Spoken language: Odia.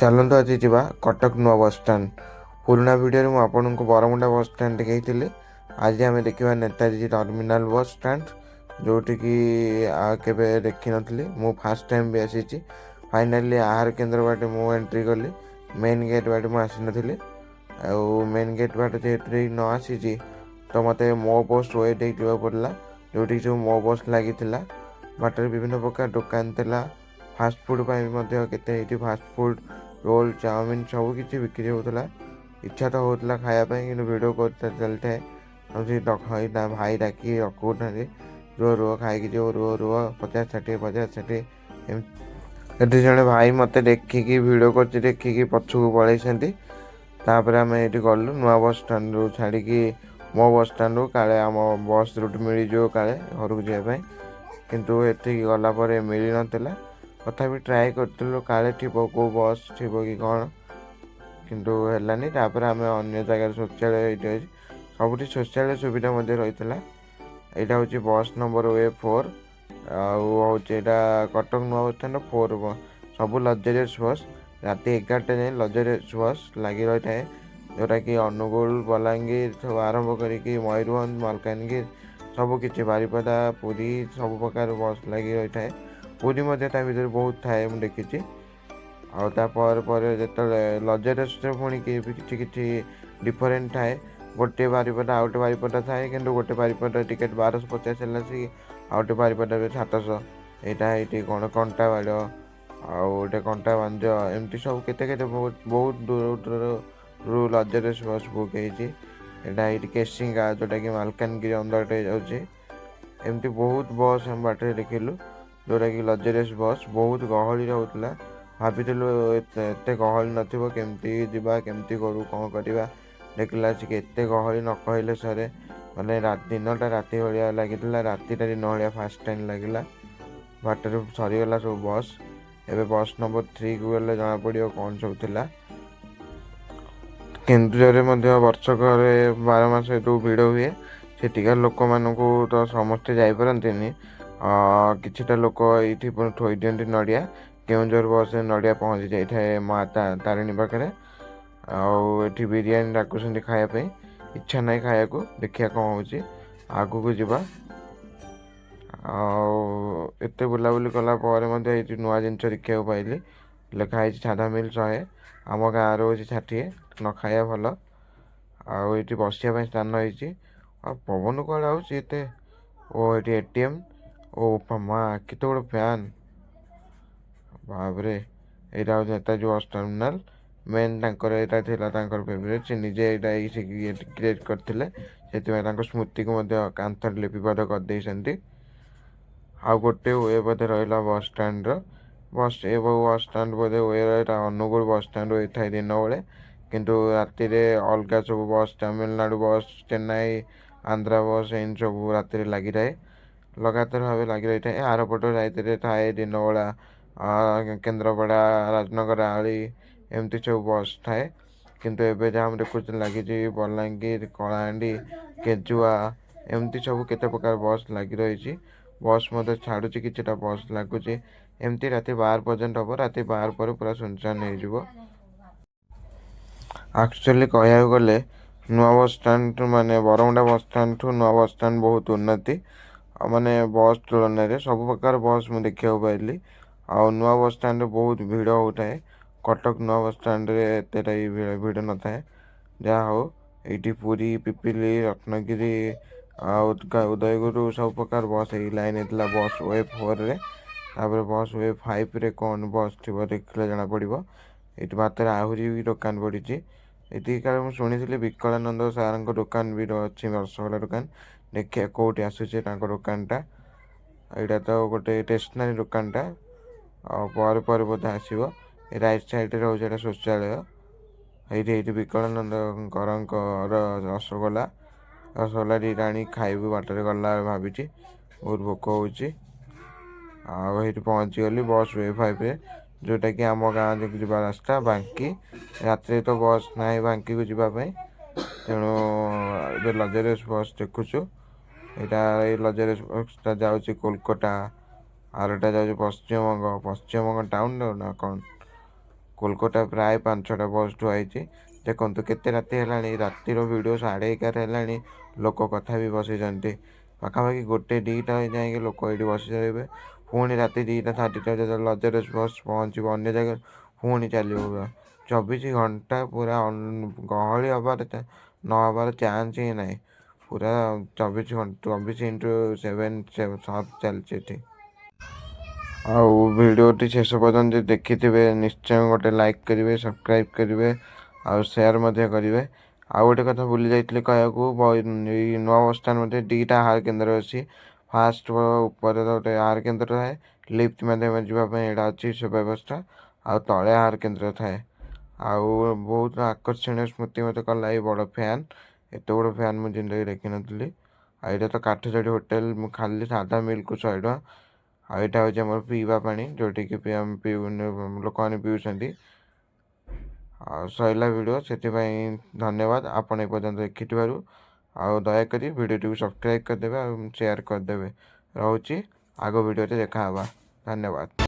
ଚାଲନ୍ତୁ, ଆଜି ଯିବା କଟକ ନୂଆ ବସଷ୍ଟାଣ୍ଡ। ପୁରୁଣା ଭିଡ଼ିଓରେ ମୁଁ ଆପଣଙ୍କୁ ବରମୁଣ୍ଡା ବସଷ୍ଟାଣ୍ଡ ଦେଖେଇଥିଲି। ଆଜି ଆମେ ଦେଖିବା ନେତାଜୀ ଟର୍ମିନାଲ ବସଷ୍ଟାଣ୍ଡ, ଯେଉଁଠିକି କେବେ ଦେଖିନଥିଲି। ମୁଁ ଫାର୍ଷ୍ଟ ଟାଇମ୍ ବି ଆସିଛି। ଫାଇନାଲି ଆହାର କେନ୍ଦ୍ର ବାଟେ ମୁଁ ଏଣ୍ଟ୍ରି କଲି। ମେନ୍ ଗେଟ୍ ବାଟେ ମୁଁ ଆସିନଥିଲି। ଆଉ ମେନ୍ ଗେଟ୍ ବାଟେ ଯେହେତୁ ନ ଆସିଛି, ତ ମୋତେ ମୋ ବସ୍ we ଦେଇକି ଯିବାକୁ ପଡ଼ିଲା, ଯେଉଁଠିକି ସବୁ ମୋ ବସ୍ ଲାଗିଥିଲା। ବାଟରେ ବିଭିନ୍ନ ପ୍ରକାର ଦୋକାନ ଥିଲା। ଫାଷ୍ଟଫୁଡ଼୍ ପାଇଁ ବି ମଧ୍ୟ କେତେ ଏଇଠି ଫାଷ୍ଟଫୁଡ଼୍, ରୋଲ୍, ଚାଉମିନ୍ ସବୁ କିଛି ବିକ୍ରି ହେଉଥିଲା। ଇଚ୍ଛା ତ ହେଉଥିଲା ଖାଇବା ପାଇଁ, କିନ୍ତୁ ଭିଡ଼ିଓ କରୁଥା ଚାଲିଥାଏ ଆଉ ସେ ଭାଇ ଡାକି ରଖଉଥାନ୍ତି, "ରୁହ ରୁହ, ଖାଇକି ଯିବ, ରୁହ ରୁହ, 50 60, 50 60" ଏମିତି। ଏଠି ଜଣେ ଭାଇ ମୋତେ ଦେଖିକି, ଭିଡ଼ିଓ କରୁଛି ଦେଖିକି ପଛକୁ ପଳେଇଛନ୍ତି। ତାପରେ ଆମେ ଏଇଠି ଗଲୁ ନୂଆ ବସ୍ ଷ୍ଟାଣ୍ଡରୁ ଛାଡ଼ିକି ମୋ ବସ୍ ଷ୍ଟାଣ୍ଡରୁ, କାଳେ ଆମ ବସ୍ ରୁଟ୍ ମିଳିଯିବ କାଳେ ଘରକୁ ଯିବା ପାଇଁ। କିନ୍ତୁ ଏଠିକି ଗଲା ପରେ ମିଳିନଥିଲା। ତଥାପି ଟ୍ରାଏ କରିଥିଲୁ, କାଳେ ଥିବ, କେଉଁ ବସ୍ ଥିବ କି କ'ଣ, କିନ୍ତୁ ହେଲାନି। ତାପରେ ଆମେ ଅନ୍ୟ ଜାଗାରେ, ଶୌଚାଳୟ ଏଇଠି ଅଛି, ସବୁଠି ଶୌଚାଳୟ ସୁବିଧା ମଧ୍ୟ ରହିଥିଲା। ଏଇଟା ହେଉଛି ବସ୍ ନମ୍ବର we 4 ଆଉ ହେଉଛି ଏଇଟା କଟକ ନୂଆ ବସ୍ ଷ୍ଟାଣ୍ଡ 4। ସବୁ ଲକ୍ଜରିୟସ୍ ବସ୍, ରାତି 11ଟା ଯାଏଁ ଲକ୍ଜରିୟସ୍ ବସ୍ ଲାଗି ରହିଥାଏ, ଯେଉଁଟାକି ଅନୁଗୁଳ, ବଲାଙ୍ଗୀର ସବୁ ଆରମ୍ଭ କରିକି ମୟୂରଭଞ୍ଜ, ମାଲକାନଗିରି, ସବୁ କିଛି, ବାରିପଦା, ପୁରୀ, ସବୁ ପ୍ରକାର ବସ୍ ଲାଗି ରହିଥାଏ। ପୁରୀ ମଧ୍ୟ ତା ଭିତରେ ବହୁତ ଥାଏ, ମୁଁ ଦେଖିଛି। ଆଉ ତାପରେ ପରେ ଯେତେବେଳେ ଲକ୍ଜରିୟସ୍ରେ ପୁଣି କିଛି କିଛି ଡିଫରେଣ୍ଟ ଥାଏ। ଗୋଟିଏ ବାରିପଦା, ଆଉ ଗୋଟେ ବାରିପଦା ଥାଏ, କିନ୍ତୁ ଗୋଟେ ବାରିପଦା ଟିକେଟ୍ 1250 ହେଲା ଆସିକି ଆଉ ଗୋଟେ ବାରିପଦାରେ 700। ଏଇଟା ଏଇଠି କ'ଣ କଣ୍ଟାବାଡ଼ ଆଉ ଗୋଟେ କଣ୍ଟାବାଞ୍ଜ, ଏମିତି ସବୁ କେତେ କେତେ ବହୁତ ବହୁତ ଦୂର ଦୂରରୁ ଲକ୍ଜରିୟସ୍ ବସ୍ ବୁକ୍ ହେଇଛି। ଏଇଟା ଏଇଠି କେସିଙ୍ଗା, ଯେଉଁଟାକି ମାଲକାନଗିରି ଅନ୍ଦରଟେ ଯାଉଛି। ଏମିତି ବହୁତ ବସ୍ ଆମେ ବାଟରେ ଦେଖିଲୁ, ଯେଉଁଟାକି ଲକ୍ଜରିୟସ୍ ବସ୍। ବହୁତ ଗହଳି ରହୁଥିଲା। ଭାବିଥିଲୁ ଏତେ ଏତେ ଗହଳି ନଥିବ, କେମିତି ଯିବା, କେମିତି କରୁ, କ'ଣ କରିବା। ଦେଖିଲା ଆସିକି ଏତେ ଗହଳି ନ କହିଲେ ସରେ। ମାନେ ଦିନଟା ରାତି ଭଳିଆ ଲାଗିଥିଲା, ରାତିଟା ଦିନ ଭଳିଆ ଫାର୍ଷ୍ଟ ଟାଇମ୍ ଲାଗିଲା। ବାଟରେ ସରିଗଲା ସବୁ ବସ୍। ଏବେ ବସ୍ ନମ୍ବର 3କୁ ଗଲେ ଜଣାପଡ଼ିବ କ'ଣ ସବୁ ଥିଲା। କେନ୍ଦୁଝରରେ ମଧ୍ୟ ବର୍ଷକରେ 12 ମାସ ଯେଉଁ ଭିଡ଼ ହୁଏ, ସେଠିକାର ଲୋକମାନଙ୍କୁ ତ ସମସ୍ତେ ଯାଇପାରନ୍ତିନି। କିଛିଟା ଲୋକ ଏଇଠି ପୁଣି ଥୋଇ ଦିଅନ୍ତି ନଡ଼ିଆ। କେଉଁଝର ବସ୍ରେ ନଡ଼ିଆ ପହଞ୍ଚି ଯାଇଥାଏ ମା ତାରିଣୀ ପାଖରେ। ଆଉ ଏଠି ବିରିୟାନୀ ଡାକୁଛନ୍ତି ଖାଇବା ପାଇଁ। ଇଚ୍ଛା ନାହିଁ ଖାଇବାକୁ, ଦେଖିବା କ'ଣ ହେଉଛି, ଆଗକୁ ଯିବା। ଆଉ ଏତେ ବୁଲାବୁଲି କଲା ପରେ ମଧ୍ୟ ଏଇଠି ନୂଆ ଜିନିଷ ଦେଖିବାକୁ ପାଇଲି। ଲେଖା ହେଇଛି ସାଧା ମିଲ୍ 100, ଆମ ଗାଁରେ ହେଉଛି 60। ନ ଖାଇବା ଭଲ। ଆଉ ଏଇଠି ବସିବା ପାଇଁ ସ୍ଥାନ ହେଇଛି। ଆଉ ପବନ କୁଆଡ଼େ ଆଉଛି ଏତେ? ଓ, ଏଠି ଏଟିଏମ୍। ଓ ମା, କେତେ ବଡ଼ ଫ୍ୟାନ୍, ବାପରେ! ଏଇଟା ହେଉଛି ନେତାଜୀ ବସ୍ ଟର୍ମିନାଲ ମେନ୍। ତାଙ୍କର ଏଇଟା ଥିଲା ତାଙ୍କର ଫେଭରେଟ୍। ସେ ନିଜେ ଏଇଟା ଏଇ କ୍ରିଏଟ୍ କରିଥିଲେ। ସେଥିପାଇଁ ତାଙ୍କ ସ୍ମୃତିକୁ ମଧ୍ୟ କାନ୍ଥରେ ଲିପିବଦ୍ଧ କରିଦେଇଛନ୍ତି। ଆଉ ଗୋଟେ we ବୋଧେ ରହିଲା ବସ୍ ଷ୍ଟାଣ୍ଡର। ବସ୍ ଏ ବସ୍ ଷ୍ଟାଣ୍ଡ ବୋଧେ we, ଏଇଟା ଅନୁଗୁଳ ବସ୍ ଷ୍ଟାଣ୍ଡ we ଥାଏ ଦିନ ବେଳେ, କିନ୍ତୁ ରାତିରେ ଅଲଗା ସବୁ bus, Tamil Nadu bus, Chennai, Andhra bus, ଏମିତି ସବୁ ରାତିରେ ଲାଗିଥାଏ, ଲଗାତାର ଭାବେ ଲାଗି ରହିଥାଏ। ଆରପଟ ରାତିରେ ଥାଏ, ଦିନବେଳା କେନ୍ଦ୍ରାପଡ଼ା, ରାଜନଗର, ଆଳି, ଏମିତି ସବୁ ବସ୍ ଥାଏ। କିନ୍ତୁ ଏବେ ଯାହା ଆମେ ଦେଖୁଛୁ ଲାଗିଛି ବଲାଙ୍ଗୀର, କଳାହାଣ୍ଡି, କେଜୁଆ, ଏମିତି ସବୁ କେତେ ପ୍ରକାର ବସ୍ ଲାଗି ରହିଛି। ବସ୍ ମଧ୍ୟ ଛାଡ଼ୁଛି, କିଛିଟା ବସ୍ ଲାଗୁଛି। ଏମିତି ରାତି 12 ପର୍ଯ୍ୟନ୍ତ ହେବ। ରାତି 12 ପରେ ପୁରା ସୁନସାନ ହେଇଯିବ। ଆକ୍ଚୁଆଲି କହିବାକୁ ଗଲେ ନୂଆ ବସ୍ ଷ୍ଟାଣ୍ଡ, ମାନେ ବରମୁଣ୍ଡା ବସ୍ ଷ୍ଟାଣ୍ଡଠୁ ନୂଆ ବସ୍ ଷ୍ଟାଣ୍ଡ ବହୁତ ଉନ୍ନତି। ଆଉ ମାନେ ବସ୍ ତୁଳନାରେ ସବୁ ପ୍ରକାର ବସ୍ ମୁଁ ଦେଖିବାକୁ ପାଇଲି। ଆଉ ନୂଆ ବସ୍ ଷ୍ଟାଣ୍ଡରେ ବହୁତ ଭିଡ଼ ହେଉଥାଏ। କଟକ ନୂଆ ବସ୍ ଷ୍ଟାଣ୍ଡରେ ଏତେଟା ବି ଭିଡ଼ ନଥାଏ। ଯାହା ହଉ, ଏଇଠି ପୁରୀ, ପିପିଲି, ରତ୍ନଗିରି ଆଉ ଉଦୟଗିରି ସବୁ ପ୍ରକାର ବସ୍ ଏଇ ଲାଇନ୍ ହେଇଥିଲା ବସ୍ we 4ରେ। ତାପରେ ବସ୍ we 5ରେ କ'ଣ ବସ୍ ଥିବ, ଦେଖିଲେ ଜଣାପଡ଼ିବ। ଏଇଠି ବାଟରେ ଆହୁରି ବି ଦୋକାନ ପଡ଼ିଛି। ଏତିକି କାଳେ ମୁଁ ଶୁଣିଥିଲି ବିକଳାନନ୍ଦ ସାର୍ଙ୍କ ଦୋକାନ ବି ଅଛି, ରସଗୋଲା ଦୋକାନ। ଦେଖିବା କେଉଁଠି ଆସୁଛି ତାଙ୍କ ଦୋକାନଟା। ଏଇଟା ତ ଗୋଟେ ଷ୍ଟେସନାରୀ ଦୋକାନଟା। ଆଉ ପରେ ପରେ ବୋଧେ ଆସିବ। ଏ ରାଇଟ୍ ସାଇଡ଼୍ରେ ରହୁଛି, ଏଇଟା ଶୌଚାଳୟ। ଏଇଠି ବିକଳାନନ୍ଦଙ୍କର ରସଗୋଲା। ରସଗୋଲା 2ଟା ଆଣିକି ଖାଇବୁ ବାଟରେ ଗଲା ଭାବିଛି। ବହୁତ ଭୋକ ହେଉଛି। ଆଉ ଏଇଠି ପହଞ୍ଚିଗଲି ବସ୍ we 5ରେ, ଯେଉଁଟାକି ଆମ ଗାଁ ଯିବା ରାସ୍ତା ବାଙ୍କି। ରାତିରେ ତ ବସ୍ ନାହିଁ ବାଙ୍କିକୁ ଯିବା ପାଇଁ, ତେଣୁ ଏବେ ଲକ୍ଜରିୟସ୍ ବସ୍ ଦେଖୁଛୁ। ଏଇଟା ଏଇ ଲକ୍ଜରିୟସ୍ ବସ୍ଟା ଯାଉଛି କୋଲକାତା, ଆରଟା ଯାଉଛି ପଶ୍ଚିମବଙ୍ଗ, ପଶ୍ଚିମବଙ୍ଗ ଟାଉନ୍ ନା କ'ଣ। କୋଲକାତା ପ୍ରାୟ 5-6ଟା ବସ୍ ଥୁଆ ହେଇଛି। ଦେଖନ୍ତୁ କେତେ ରାତି ହେଲାଣି, ରାତିର ଭିଡ଼ିଓ, 11:30 ହେଲାଣି, ଲୋକ କଥା ବି ବସିଛନ୍ତି। ପାଖାପାଖି 1, 2ଟା ଯାଇକି ଲୋକ ଏଇଠି ବସି ରହିବେ। ପୁଣି ରାତି 2ଟା 2:30 ଯେତେବେଳେ ଲକ୍ଜରିୟସ୍ ବସ୍ ପହଞ୍ଚିବ ଅନ୍ୟ ଜାଗାରେ, ପୁଣି ଚାଲିବ। ପୁରା 24 ଘଣ୍ଟା ପୁରା ଗହଳି ହବାର ନ ହବାର ଚାନ୍ସ ହିଁ ନାହିଁ। ପୁରା 24 ଘଣ୍ଟା, 24 ଇଣ୍ଟୁ 7 ସର୍ଭ ଚାଲିଛି ଏଠି। ଆଉ ଭିଡ଼ିଓଟି ଶେଷ ପର୍ଯ୍ୟନ୍ତ ଯଦି ଦେଖିଥିବେ, ନିଶ୍ଚୟ ଗୋଟେ ଲାଇକ୍ କରିବେ, ସବସ୍କ୍ରାଇବ୍ କରିବେ ଆଉ ସେୟାର ମଧ୍ୟ କରିବେ। ଆଉ ଗୋଟେ କଥା ଭୁଲି ଯାଇଥିଲି କହିବାକୁ, ଏଇ ନୂଆ ବସଷ୍ଟାଣ୍ଡ ମଧ୍ୟ ଦୁଇଟା ଆହାର କେନ୍ଦ୍ର ଅଛି। ଫାଷ୍ଟ ଉପରେ ଗୋଟେ ଆହାର କେନ୍ଦ୍ର ଥାଏ, ଲିଫ୍ଟ ମାଧ୍ୟମରେ ଯିବା ପାଇଁ ଏଇଟା ଅଛି ସେ ବ୍ୟବସ୍ଥା, ଆଉ ତଳେ ଆହାର କେନ୍ଦ୍ର ଥାଏ। ଆଉ ବହୁତ ଆକର୍ଷଣୀୟ ସ୍ମୃତି ମୋତେ କଲା ଏଇ ବଡ଼ ଫ୍ୟାନ୍। ଏତେ ବଡ଼ ଫ୍ୟାନ୍ ମୁଁ ଜିନ୍ଦଗି ଦେଖିନଥିଲି। ଆଉ ଏଇଟା ତ କାଠଯୋଡ଼ି ହୋଟେଲ, ମୁଁ ଖାଲି ସାଧା ମିଲ୍କୁ 100 ଟଙ୍କା। ଆଉ ଏଇଟା ହେଉଛି ଆମର ପିଇବା ପାଣି, ଯେଉଁଠିକି ଲୋକମାନେ ପିଉଛନ୍ତି। ଆଉ ସରିଲା ଭିଡ଼ିଓ। ସେଥିପାଇଁ ଧନ୍ୟବାଦ ଆପଣ ଏ ପର୍ଯ୍ୟନ୍ତ ଦେଖିଥିବାରୁ। ଆଉ ଦୟାକରି ଭିଡ଼ିଓଟିକୁ ସବସ୍କ୍ରାଇବ୍ କରିଦେବେ ଆଉ ସେୟାର କରିଦେବେ। ରହୁଛି, ଆଗ ଭିଡ଼ିଓରେ ଦେଖା ହେବା। ଧନ୍ୟବାଦ।